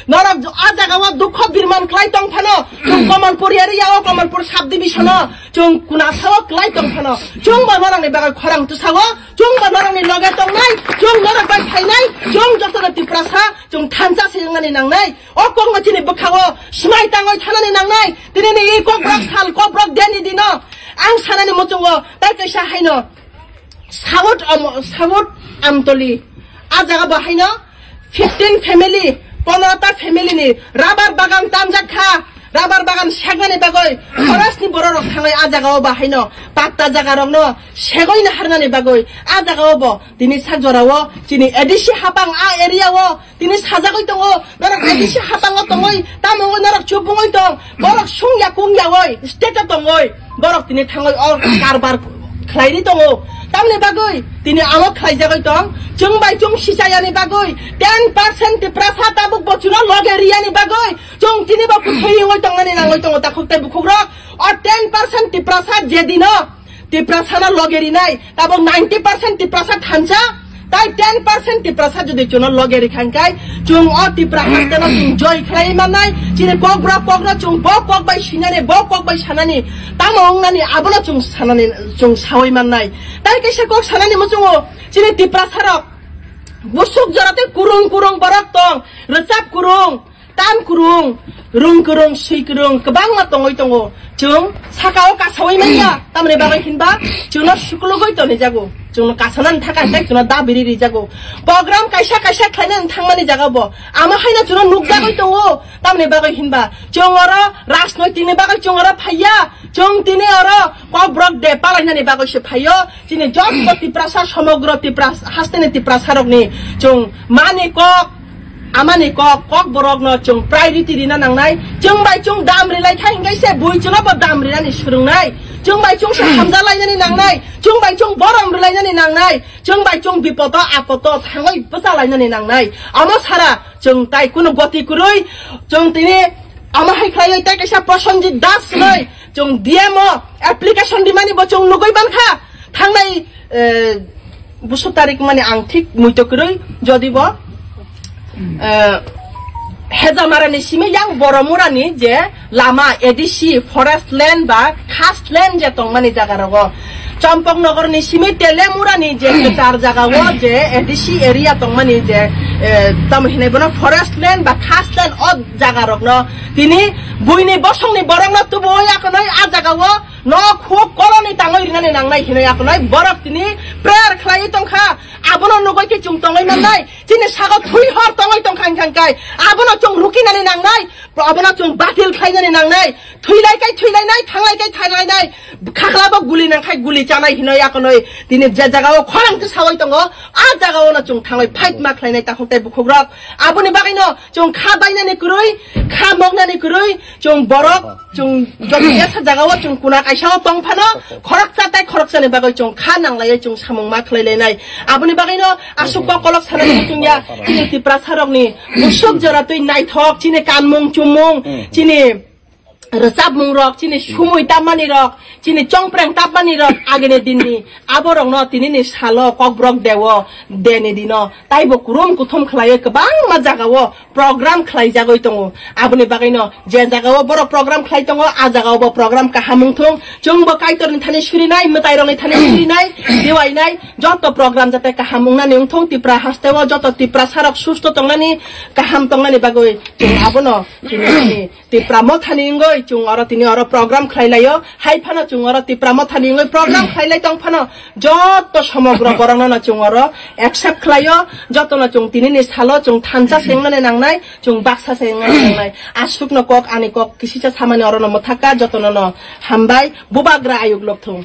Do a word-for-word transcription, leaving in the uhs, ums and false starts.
Norok a jaga o dukho birman khlai tong phano, chwng Kamalpur area o, Kamalpur sub division o, chwng kuna sao khlai tong phano, chwng bo norokni bagwi khorang twsao, chwng bo norokni loge tongnai, chwng norok bai phainai, chwng jotono Tiprasa, chwng thansa se wngnani nangnai. O kokno chini bwkhao swmai tangwi thanani nangnai. Tinini i Kokborok sal, Kokborok deni dino ang sanani muchungo tai kaisa haino South Am-, South Amtoli. A jaga bo haino fifteen family, pondro ta family ni rubber bagan tamjak kha. Rubber bagan segmani bagwi forest ni borok rok thangwi a jaga o bo haino patta jaga rokno segwi naharnani bagwi a jaga o bo tini sak jora o chini A D C hapang a area o tini sajagwi tongo, norok A D C hapango tongoi, tamo wngoi norok chubungoi tong, borok sungya kungyaoi, state o tongoi, borok tini thangoi o karbar khlairi tongo. Tamni bagwi tini amo khlaijagoi tong, chwng bai chwng sichayani bagwi ten percent Tiprasa tabuk bochwno loge riyani bagwi chwng tini bo kwthwi wngoi tongnani nangoi tongo takhuk tei bukhukrok. O ten percent Tiprasa je dino Tiprasano loge rinai, tabok ninety percent Tiprasa thansa, tai ten percent Tiprasa jodi chwngno loge rikha hwnkhe, chwng o Tipra hasteno chwng joy khlai mannai, chini kokborok kokno chwng bo kok bai sinani, bo kok bai sanani, tamo wngnani abono chwng sanani, chwng sawi mannai. Tai kaisa kok sanani muchungo, chini Tiprasarok, busuk jora tei kurung kurung borok tong, rwchap kurung, Tam kwrwng, rwng kwrwng, swi kwrwng kwbangma tongwi tongo. Chwng sakao kasawi manya, tamni bagwi hinba chwngno suklugwi tonijago. Chwngno kasanani thaka hwnkhe chwngno dabiri rijago. Program kaisa kaisa khlainani thangmani jaga bo. Amo haino chwngno nukjagwi tongo, tamni bagwi hinba chwng oro rajnoitikni bagwi chwng oro phaiya. Chwng tini oro Kokborok de palainani bagwi se phaio. Chini joto Tiprasa, somogro Tiprasa, hasteni Tiprasarokni chwng mani kok, amani kok, kokborokno chwng priority rina nangnai. Chwng bai chwng dam rilai kha hingkai se bui chwngno bo dam rinani swrwngnai. Chwng bai chwng se hamjalainani nangnai. Chwng bai chwng borom rilainani nangnai. Chwng bai chwng bipodo apodo thangwi bwchalainani nangnai. Amo sara chwng tai kunu goti kwrwi chwng tini amo hai khlaiwi tai kaisa Prosenjit Das hinwi chwng D M o application rimani bo chwng nugwi mankha. Thangnai, eh, busu tarik mani ang thik muito kwrwi, jodi bo, eh, Hejamarani simi yang Boromurani je lama A D C forest land ba khas land je tongmani jaga rogo, Champaknagarni simi Telemurani je kwchar jaga o je A D C area tongmani je, eh, tamo hinai bono forest land ba khas land o jaga rokno tini buini bosongni borokno tubuwi akonoi a jaga o nok huk koloni tangwi rinani nangnai hinwi akonoi borok tini prayer khlaiwi tongkha. Abono nugwi khe chwng tongwi mannai. Chini sago thwi hor tongwi tongkha hwnkha hwnkhe abono chwng rukinani nangnai. Abono chwng batil khlainani nangnai. Thwilai kai thwilainai, thanglai kai thanglainai. Khaklabo guli nangkhai guli chanai hinwi akonoi tini je jagao khorang khe sawi tongo. A jagaono chwng thanglai fight ma khlainai takhuk tei bukhukrok. Aboni bagwino chwng kha bainani kwrwi, kha moknani kwrwi, chwng borok, chwng joto jesa jagao chwng kuna kaisa o tong phano, khoroksa tei khoroksani bagwi chwng kha nanglaiwi chwng samung ma khlai lainai. Aboni bagwino aswk kok kolok sanani muchungya, chini Tiprasarokni busuk jora twi naithok, chini kanmung chumung, chini rwchapmung rok, chini sumui tapmani rok, chini chongpreng tapmani rok, agini dinni aborokno tinini salo Kokborok deo, deni dino, taibo kurum kuthum khlaiwi kwbangma jagao program khlaijagwi tongo. Aboni bagwino je jagao borok program khlai tongo, a jagao bo program kaham wngthung. Chwngbo Kaitorni thani surinai, mwtairokni thani surinai, dewainai, joto program jate kaham wngnani wngthung. Tipra hasteo joto Tiprasarok susto tongnani, kaham tongnani bagwi chwng abono chini Tipra Mothani wngwi chwng oro tini oro program khlai laio. Hai phano chwng oro Tipra Mothani wngwi program khlai lai tong phano joto somogro borokno no chwng oro accept khlaio. Jotono chwng tinini salo chwng thansa se wngnani nangnai, chwng baksa se wngnani nangnai. Aswkno kok ani kok kisisa samani orono mwthakka, jotono no hambai, bubagra ayuk lokthung.